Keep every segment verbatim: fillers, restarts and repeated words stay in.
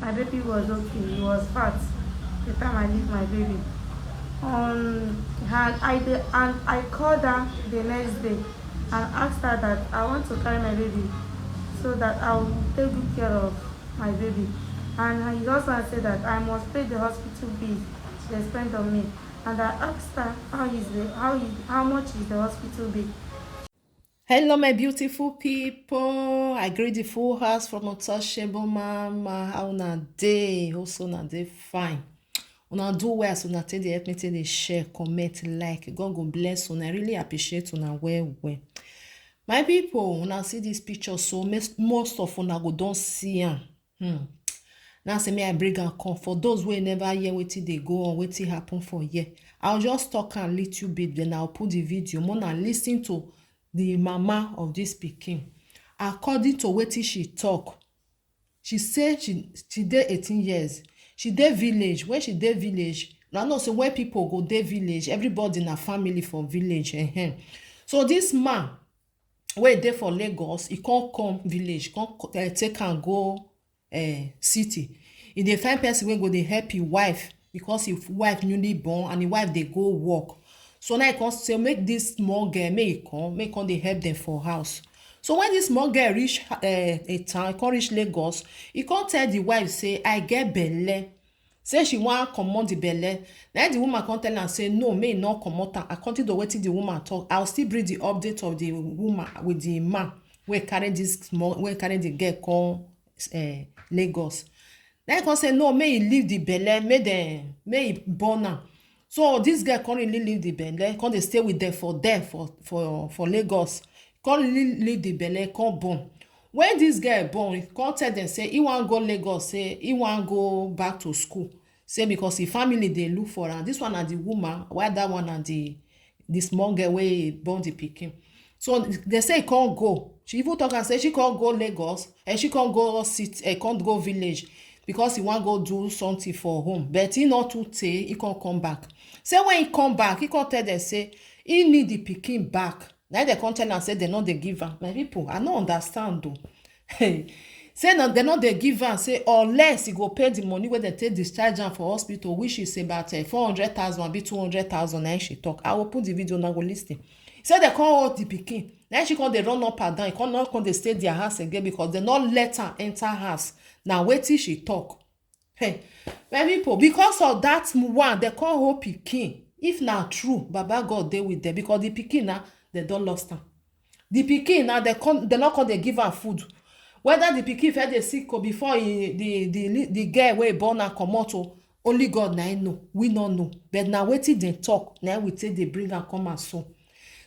My baby was okay, he was fat the time I leave my baby. Um, and I dey, and I called her the next day and asked her that I want to carry my baby so that I will take good care of my baby. And her husband said that I must pay the hospital bill they spent on me. And I asked her how is the how is how much is the hospital bill. Hello, my beautiful people. I greet the full house from Untouchable Mama. How una dey? Hope say una dey fine. Una do well as una take dey help me take dey share, comment, like. God go bless una. I really appreciate una well well. My people, una see this picture, so mes- most of una go don see am. Hmm. Now say me I bring am come for those wey never hear wetin dey go on, wetin happen for here. I'll just talk am little bit, then I'll put the video. Una listen to the mama of this pikin. According to wetin she talk, she say she she dey eighteen years. She dey village. When she dey village, una know say when people go dey village, everybody na family for village. Ehen. So this man wey dey for Lagos, he come come village, come co- eh, take am go eh, city. E dey find person wey go dey help him wife because him wife newly born and him wife dey go work. So now he come say make this small girl, make he come, make he come dey help them for house. So when this small girl reach eh, a town, he come reach Lagos, he come tell the wife say, "I get belle." Say she wan comot the belle. Na the woman come tell am say no, make he no comot am. According to wetin the woman talk, I will still bring the update of the woman with the man wey carry this small, wey carry the girl come eh, Lagos. Na him come say no, make he leave the belle, make dem, make he born am. So this girl come really leave the belle, come dey stay with them for there for for for Lagos. Come really leave the belle, come born. When this girl born, he come tell them say he wan go Lagos, say he wan go back to school. Say because his family dey look for am. This one na the woman, while that one na the the small girl wey born the pikin. So they say he can't go. She even talk and say she can't go Lagos and she can't go sit, eh, can't go village because he want go do something for home. But he not too tey, he can't come back. Say when he come back, he can't tell them say he need the pikin back. Now they can't tell and say they not they give her. My people, I don't understand though. Hey, say no, they not they give am. Say unless he go pay the money where they take discharge am for hospital, which is about uh, four hundred thousand, be two hundred thousand. Now she talk. I will put the video now. Go listen. Say they can't hold the pikin. Now she can't they run up and down. He can't not come they stay their house again because they not let her enter house. Now wait till she talk. Hey, my people, because of that one, they can't hold pikin. If not true, Baba God they with them because the pikin now they don't lost am. The pikin now they come, they not come they give her food. Whether the pikin fed the sick or before he, the the the girl wey born her comot o, only God na him know. We no know. But now waiting they talk, now we take they bring her come and so.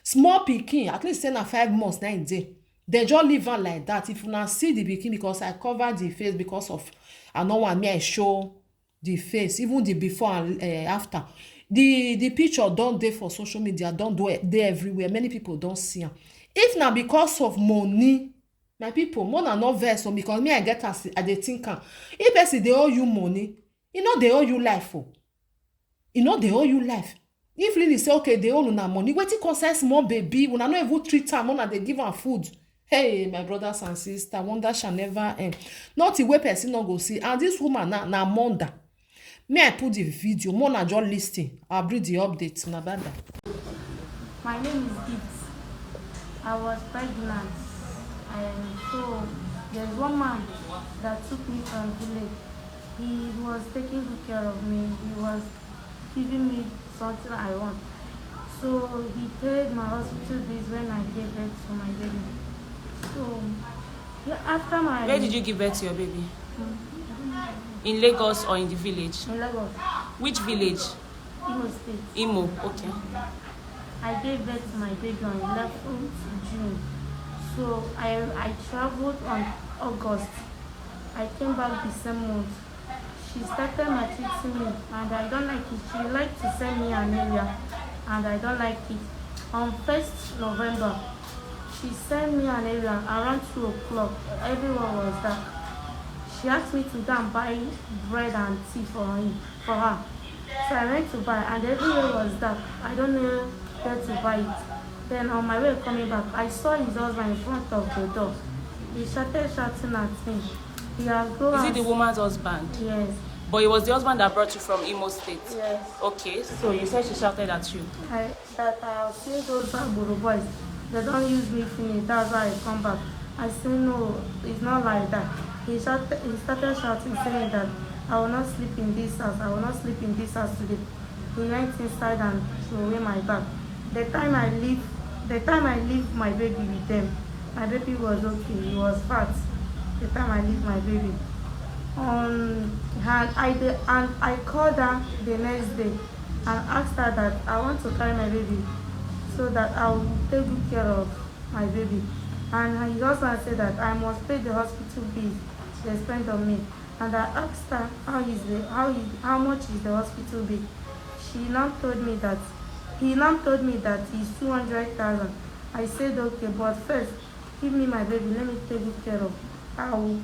Small pikin, at least say na five months na him dey. They just leave her like that. If una see the pikin, because I cover the face because of I no want me I show the face, even the before and uh, after. The the picture don't dey for social media, don't do it dey everywhere. Many people don't see am. If na because of money, my people, more na not vex o, because me I get as I dey think am. If person dey owe you money, e no dey owe you life o. E no dey owe you life. If Lily say okay, they owe una money, wetin concern small baby? Una no even treat am, una dey give am food. Hey, my brothers and sisters, wonder shall never end. Nothing wey person no go see. And this woman na na mother. Me I put the video, more na just listen. I'll bring the update. Na bye bye. My name is Gift. I was pregnant, and so there's one man that took me from village. He was taking good care of me. He was giving me something I want. So he paid my hospital bills when I gave birth to my baby. So yeah, after my Where did you give birth to your baby? In Lagos or in the village? In Lagos, Which village? Imo State. Imo, okay. I gave birth to my baby on eleventh June. So I I traveled on August. I came back the same month. She started maltreating me, and I don't like it. She liked to send me an area, and I don't like it. On first November, she sent me an area around two o'clock. Everywhere was dark. She asked me to go and buy bread and tea for him, for her. So I went to buy, and everywhere was dark. I don't know where to buy it. Then on my way coming back, I saw his husband in front of the door. He started shouting at me. He has go Is it and the woman's husband? Yes, But it was the husband that brought you from Imo State. yes. Okay, so you said she shouted at you. I that I have seen those Agboro boys. They don't use me finish. That's why I come back. I say no, it's not like that. He shouted, he started shouting, saying that I will not sleep in this house. I will not sleep in this house today. He went inside and threw away my bag. The time I leave, the time I leave my baby with them, my baby was okay. He was fat. The time I leave my baby, um, and I de- and I called her the next day and asked her that I want to carry my baby so that I will take good care of my baby. And his husband said that I must pay the hospital bill they spent on me. And I asked her how is the how is, how much is the hospital bill. She now told me that he now told me that it's two hundred thousand. I said okay, but first give me my baby. Let me take good care of. I will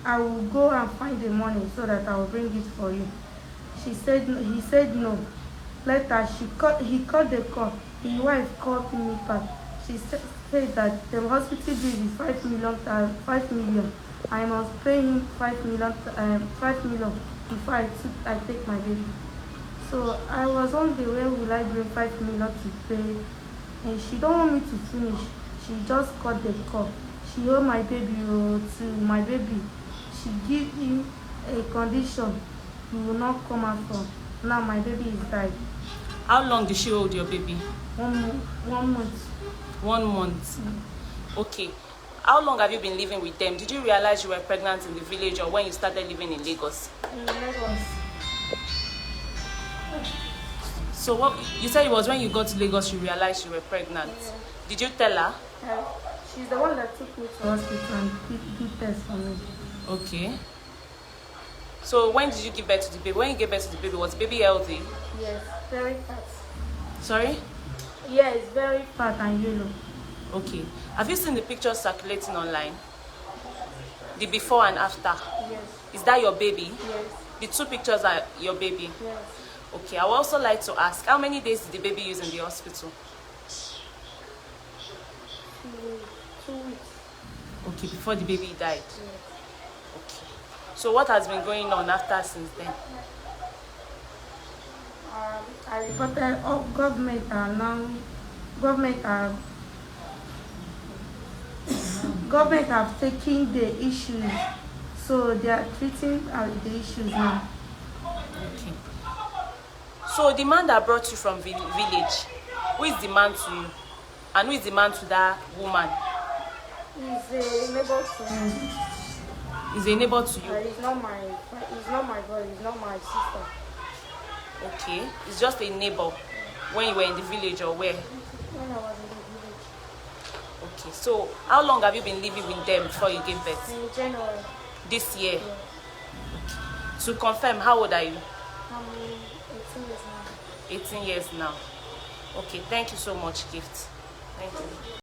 I will go and find the money so that I will bring it for you. She said no, he said no. Later, she called, he called the call. His wife called me back. She sa- said that the hospital bill is five million, uh, five million. I must pay him five million, um, five million before I, took, I take my baby. So I was wondering where will I bring five million to pay, and she don't want me to finish. She just cut the call. She hold my baby oh, to my baby. She give him a condition. You will not come out from. Now my baby is died. How long did she hold your baby? One mo- one month. One month. Okay. How long have you been living with them? Did you realize you were pregnant in the village or when you started living in Lagos? In Lagos. So what you said it was when you got to Lagos you realized you were pregnant. Yeah. Did you tell her? Uh, she's the one that took me to hospital and did, did test for me. Okay. So when did you give birth to the baby? When you gave birth to the baby, was the baby healthy? Yes, very fat. Sorry? Yes, very fat and yellow. Okay. Have you seen the pictures circulating online? The before and after. Yes, Is that your baby? yes, The two pictures are your baby. Yes. Okay. I would also like to ask, how many days did the baby use in the hospital? Two, two weeks. Okay, before the baby died. Yes. Okay. So what has been going on after since then? Um, I reported. Oh, government are now. Government are. Government have taken the issues, so they are treating uh, the issues now. Okay. So the man that brought you from vi- village, who is the man to you? And who is the man to that woman? He's a neighbor to me. Is a neighbor to you? Uh, he's not my. He's not my brother. He's not my sister. Okay. It's just a neighbor when you were in the village or where? When I was in the village. Okay. So how long have you been living with them before you gave birth? In January. This year. Yeah. To confirm, how old are you? I'm eighteen years now. Eighteen years now. Okay. Thank you so much, Gift. Thank you.